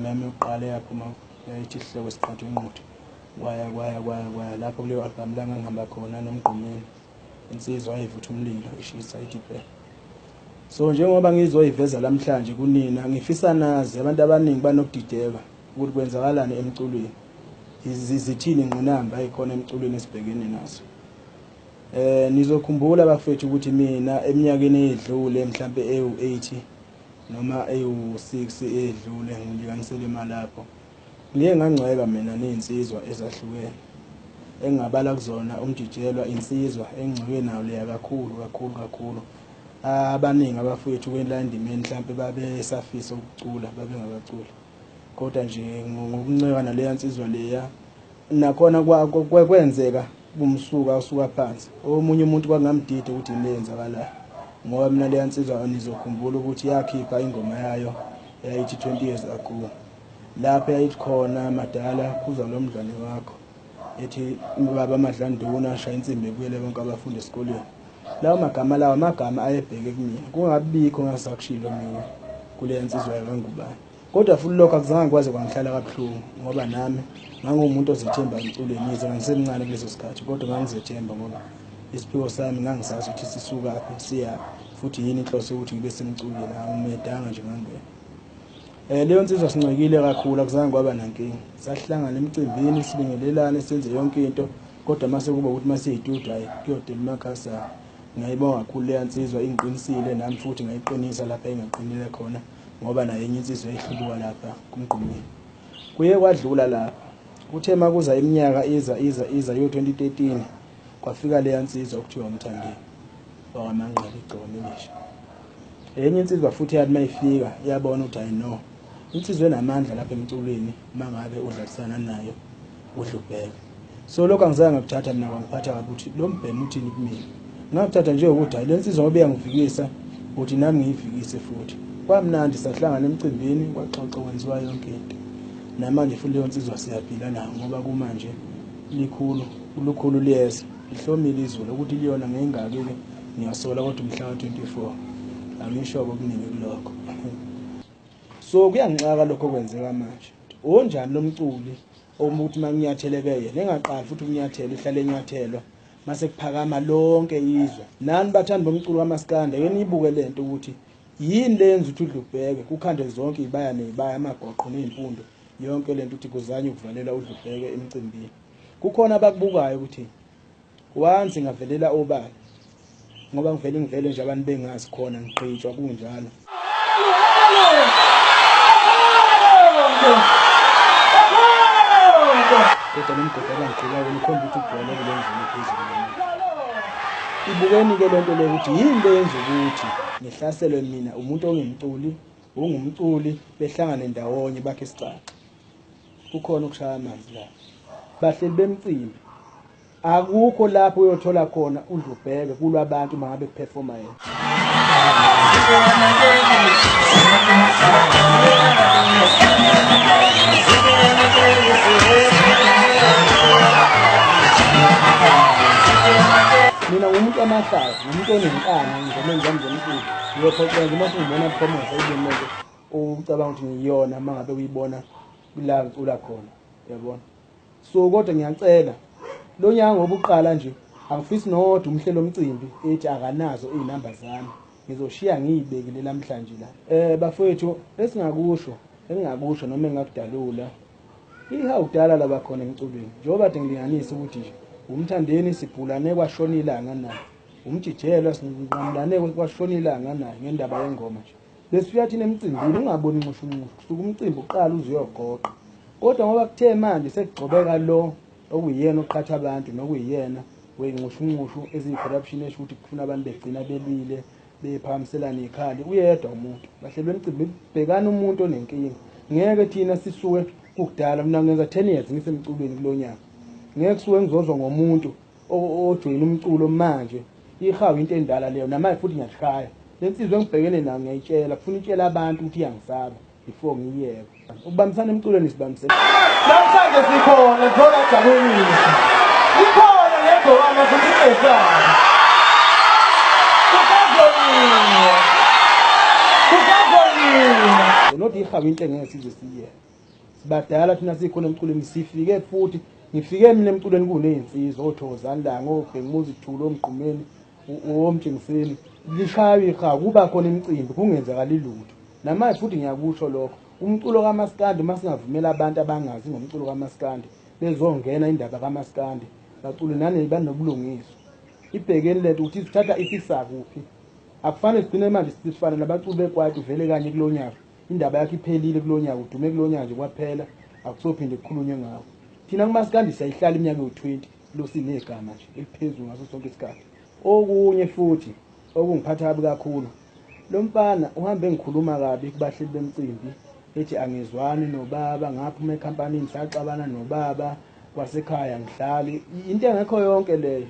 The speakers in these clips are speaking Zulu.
yami yokuqala eyaphuma yayithi Isihloko Siqhathwa Inquthu. Kwaya kwaya kwaya kwaya lapho kuleyo album la ngangihamba khona noMgqumeni, insizwa ayivutha umlilo ishisa ithi bhe. So njengoba ngizoyiveza namhlanje kunina, ngifisa nazi abantu abaningi banokudideka ukuthi kwenzakalani emculweni, zithini ingqinamba eyikhona emculweni esibhekene nazo. Nizokhumbula bafethu ukuthi mina eminyakeni eyedlule mhlampe ewu-8 noma ewu-6 eyedlule, ngilinganisele imali lapho, ngiye ngangcweka mina nezinsizwa ezahlukene engingabala kuzona uMjijelwa, insizwa engcweke nayo leya kakhulu kakhulu kakhulu. Abaningi abafowethu kwela endimeni mhlampe babesafisa ukucula, babengabaculi, kodwa nje ngokunceka naleya nsizwa leya nakhona kwenzeka kumsuka usuka phansi. Omunye umuntu kwakungamdidi ukuthi yini leyenzakalayo, ngoba mina leya nsizwa nizokhumbula ukuthi yakhipha ingoma yayo yayithi 20 years ago, lapho yayithi khona madala khuza lo mdlwane wakho, ethi baba Madlanduna shaya insimbi ebuyele bonke abafundi esikolweni. Lawo magama lawo amagama ayebheke kumina, kungabikho ngasakushilo mina kuleya nsizwa yakangubani. Kodwa futhi lokho akuzange kwaze kwangihlala kabuhlungu, ngoba nami nganguwumuntu ozethemba emculweni, yize ngangisemncane kuleso sikhathi, kodwa ngangizethemba ngoba isiphiwo sami ngangisazi ukuthi sisukaphi siyaphi, futhi yini inhloso yokuthi ngibe semculweni. Angimedanga nje ngangena. Leyo nsizwa sincekile kakhulu, akuzange kwaba nankinga. Sahlangana emcimbini, sibingelelane, senze yonke into, kodwa mase kuba ukuthi masiyitudio, hayi kuyodela umakhasa. Ngiyayibonga kakhulu leya nsizwa, ingiqinisile nami futhi ngayiqinisa lapha engaqinile khona, ngoba nayo enye insizwa ehlubuka lapha kuMgqumeni. Kuye kwadlula lapha, kuthe makuza iminyaka iza iza iza yo 2013, kwafika leya nsizwa okuthiwa uMthandeni wakwaManqele, igcokama elisha. Enye insizwa futhi yathi mayifika yabona ukuthi hayi no, insizwa enamandla lapha emculweni mangabe udlalisana nayo udlubheke. So lokho angizange ngakuthatha mina kwangiphatha kabi ukuthi lo mbhemu uthini kumina. Ngakuthatha nje ukuthi hayi le nsizwa ngoba iyangivikisa ukuthi nami ngiyivikise futhi. Kwamnandi, sahlangana emcimbini, kwaxoxa, kwenziwa yonke into. Namanje futhi leyo nsizwa siyaphila nayo, ngoba kumanje likhulu lukhulu liyeza, lihlomile izulu ukuthi liyona ngengaki-ke ngiyasola, kodwa umhla ka-24 angisho okuningi kulokho. So kuyangixaka lokho okwenzeka manje. Onjani lo mculi omuthi makunyatheleke yena engaqali futhi ukunyathela, ihlale enyathelwa mase kuphakama lonke izwe. Nani bathandi bomculo kaMaskandi, ake niyibuke lento ukuthi yini le yenza ukuthi uDlubheke kukhande zonke izibaya nezibaya, amagoqo nezimpundu, yonke lento ukuthi kuzanywe ukuvalela uDlubheke emcimbini. Kukhona abakubukayo ukuthi once ngavelela obala, ngoba ngivele ngivele nje abantu bengazi khona ngigqitshwa kunjalo. Kodwa lo mgodi abangigqika wona ukhomba ukuthi ugcwele kule ndlela ephezulu. Ibukeni-ke le nto leyo ukuthi yini le yenza ukuthi ngihlaselwe mina umuntu ongemculi, ungumculi, behlangane ndawonye bakhe isicaca. Kukhona ukushaya amanzi la. Bahleli bemcimbi, akukho lapho uyothola khona uDlubheke kulwa abantu uma ngabe kuphefoma yena. Mina ngumuntu wamahlaya, ngumuntu onenkani ngomeni zami zomculo. Ngiyophoxeka nje uma sengibona phomosa iboni lento ucabanga ukuthi ngiyona uma ngabe uyibona la ngicula khona, uyabona. So kodwa ngiyacela lo nyaka ngoba uqala nje, angifisi nodwa umhlelo omcimbi ethi akanazo izinamba zami, ngizoshiya ngiyibekile namhlanje la. Bafowethu, esingakusho engingakusho noma engakudalula, ihawu kudala laba khona emculweni, njengoba kade ngilinganisa ukuthi nje uMthandeni sibhulane kwashona ilanga naye, uMjijelwa sinqamulane kwashona ilanga naye ngendaba yengoma nje. Besifika thina emcimbini ungaboni nxushunxushu, kusuka umcimbi uqala uze uyogoqa. Kodwa ngoba kuthe manje sekugcobeka lo okuyiyena oqhatha abantu nokuyiyena weyinxushunxushu eziyi-corruption, esho ukuthi kufuna abantu begcina belwile bephakamiselana ikhali, uyedwa umuntu. Bahlelwe emcimbini, bhekana umuntu onenkinga. Ngeke thina sisuke kukudala, mina ngenza 10 years ngisemculweni kulo nyaka, ngeke kusuke ngizozwa ngomuntu ojoyina umculo manje. Ihawu into endala leyo, namanje futhi ngiyashaya le nsizwa engibhekene nayo, ngiyayitshela, kufuna itshela abantu ukuthi iyangisaba before ngiyiyeke. Ukubambisana emculweni sibambisene. Namhlanje sikhona thola jabulisa. Ikhona negcokama futhi ingesabi. Kusazoliwa. Kusazoliwa. Not ihawu into engeke size siyeke. Sibadala thina sikhona emculweni, sifike futhi ngifike mina emculweni kunezinsizwa oThokozani Langa, oBhekumuzi Thuli, oMgqumeni, oMtshengiseni, lishaywa ihawu, kuba khona imicimbi kungenzakali lutho. Namanje futhi ngiyakusho lokho, umculo kamaskandi uma singavumela abantu abangazi ngomculo kamaskandi bezongena indaba kamaskandi bacule nani banobulungiswa. Ibhekeni lento ukuthi isithatha isisa kuphi. Akufanele sigcine manje sifana nabaculi bekwaito vele kanye kulonyaka. Indaba yakhe iphelile kulonyaka, udume kulonyaka nje kwaphela, akusophinde kukhulunywe ngawo. Thina kumaskandi siyayihlala iminyaka ewu-20 lo sinegama nje eliphezulu ngaso sonke isikhathi. Okunye futhi okungiphatha kabi kakhulu, lo mfana uhambe ngikhuluma kabi kubahleli bemcimbi, ethi angizwani nobaba, ngaphuma ekhampanini saxabana nobaba kwasekhaya ngihlali. Into engekho yonke leyo.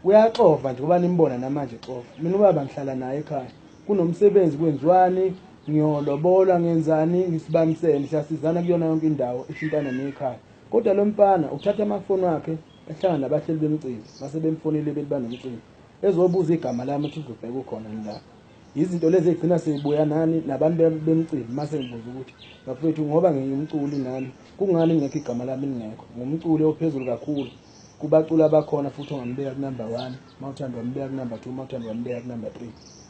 Uyaxova nje ngoba nimbona namanje exova. Mina ubaba ngihlala naye ekhaya. Kunomsebenzi kwenziwani, ngiyolobola ngenzani, ngisibambisene, siyasizana kuyona yonke indawo ethintana nekhaya. Kodwa lo mfana uthatha amafoni wakhe ehlangana nabahleli bemcimbi, mase bemfonile bethi banomcimbi, ezobuza igama lami ukuthi uDlubheke ukhona yini lapha. Izinto lezi egcina seyibuya nani nabantu bemcimbi, mase ngibuza ukuthi bafethu ngoba ngiyumculi nami kungani ngekho igama lami lingekho? Ngumculi ophezulu kakhulu kubaculi abakhona futhi ongambeka kunumber 1, mawuthanda wambeka kunumber 2, mawuthanda wambeka kunumber 3.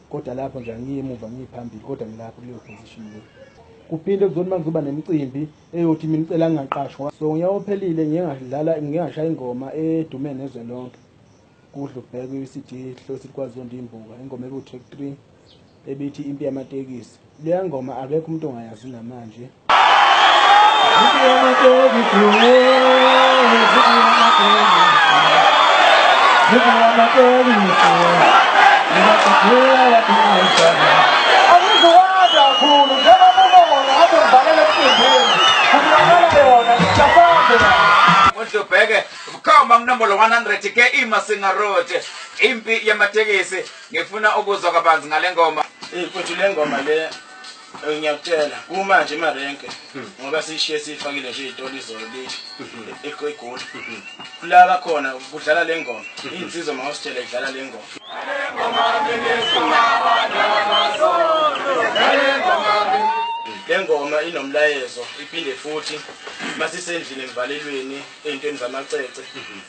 Kodwa lapho nje angiyi emuva ngiyi phambili, kodwa ngilapho kuleyo position leyo. Kuphinde kuzothi uma kuzoba nemicimbi eyothi mina icela ngingaqashwa. So ngonyaka ophelile ngiye ngadlala, ngiye ngashaya ingoma edume nezwe lonke. Kudla ubheke i-CD Hlosi Kwazonda Imbuka, ingoma ebu-track 3 ebithi Impi Yamatekisi. Leya ngoma akekho umuntu ongayazi namanje. Impi yamatekisi, impi yamatekisi, impi yamatekisi, Angizuwazi kakhulu njengoba ubona ngabe ngivalele emcimbini. Kubonakala yona ngijabule. Udlubheke bukhoma kunombolo 100 ke iMasinga Road, Impi Yamatekisi. Ngifuna ukuzwa kabanzi ngale ngoma. Mfowethu, le ngoma le ngiyakutshela kumanje emarenke ngoba sishiye sifakile nje izitolo izolo lithi eGoli. Kulala khona kudlala le ngoma. Insizwa mawusitshela idlala le ngoma. Le ngoma inomlayezo, iphinde futhi masisendlini emvalelweni ey'ntweni zamacece.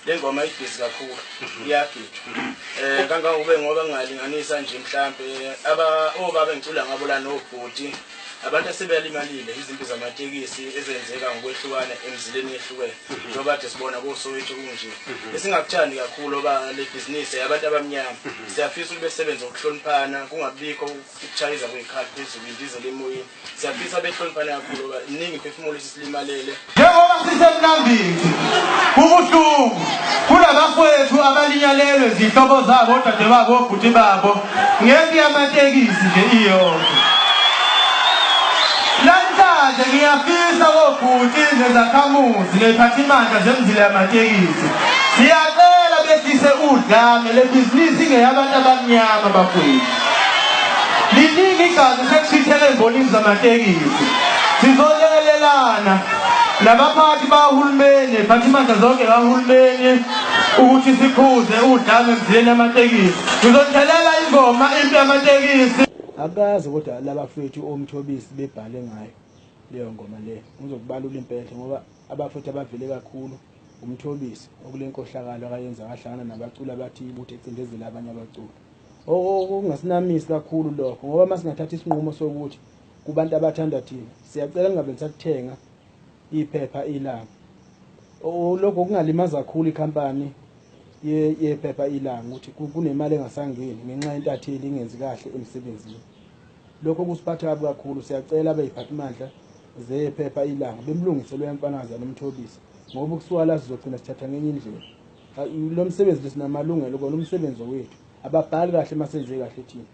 Le ngoma ibhizi kakhulu, iyagidwa. Kangangokube ngoba ngingalinganisa nje mhlampe aba obaba engicula ngabo la nobhuti, abantu asebelimalile izimpi zamatekisi ezenzeka ngokwehlukana emzileni ehlukene. Njengoba kade sibona koSoweto kunje. Esingakuthandi kakhulu oba le bhizinisi yabantu abamnyama. Siyafisa ukuthi besebenze ngokuhloniphana, kungabikho ukuchayiza kwey'khathi phezulu indizela emoyeni. Siyafisa behloniphane kakhulu ngoba iningi imphefumulo esisilimalele. Njengoba sisemnambithi, kubuhlungu kulabafowethu abalinyalelwe zihlobo zabo, odade babo, obhuti babo ngempi yamatekisi nje iyodwa. Namhlanje ngiyafisa kobhuti nezakhamuzi neziphathimandla zemzila yamatekisi, siyacela behlise udlame, le bhizinisi ingeyabantu abamnyama bafowethu. Liningi igazi sekuchitheke ey'mbonini zamatekisi. Sizolekelelana nabaphathi bahulumeni, phathimandla zonke kahulumeni ukuthi sikhuze udlame emzileni yamatekisi. Ngizonithelela ingoma Impi Yamatekisi. Akazi kodwa labafethu oMthobisi bebhale ngayo leyo ngoma leyo. Ngizokubalula impela ngoba abafethu abavele kakhulu uMthobisi okule nkohlakalo akayenza kahlangana nabaculi abathi ukuthi ecindezela abanye abaculi. Okungasinamisi kakhulu lokho ngoba masingathatha isinqumo sokuthi kubantu abathanda thina siyacela ningabe nisathenga iphepha Ilanga. Lokho kungalimaza kakhulu ikhampani yephepha Ilanga ukuthi kunemali engasangeni ngenxa yentatheli ingenzi kahle emsebenzini. Lokho kusiphatha kabi kakhulu. Siyacela abeyiphathimandla zephepha Ilanga bemlungise loya mfanakazana uMthobisi ngoba ukusuka la sizogcina sithatha ngenye indlela. Lo msebenzi lesinamalungelo kona umsebenzi wethu. Ababhali kahle masenze kahle thina.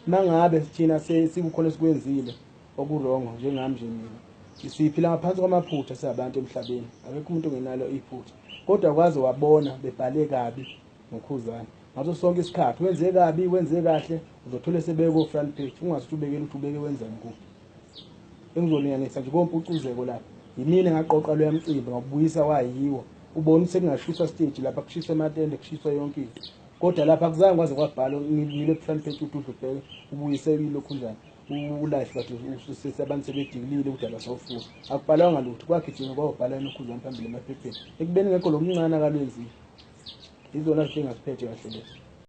Mangabe thina sikukhona esikwenzile okurongo njengami nje mina. Siphila ngaphansi kwamaphutha singabantu emhlabeni. Akekho umuntu ongenalo iphutha. Kodwa kwaze wabona bebhale kabi ngoKhuzani. Ngaso sonke isikhathi wenze kabi, wenze kahle, uzothola sebeke front page. Ungazi ukuthi ubekele ukuthi ubeke wenzani kuphi. Engizolinganisa nje kompucuzeko lapha. Yimina engaqoqa loya mcimbi ngabuyisa wayiwo. Ubona sekungashiswa stage lapha, kushiswa ematende, kushiswa yonke into. Kodwa lapha akuzange kwaze kwabhalwa ngile front page ukuthi uDlubheke ubuyise ilokhunjani. Ulife kade usese abantu sebedikilile ukuthi abasawufuni. Akubhalwanga lutho, kwagijima kwawubhala enokhuzwane phambili emaphepheni. Ekubeni ngekho lo mncane akalwenzile. Izona zinto engaziphethe kahle lezo.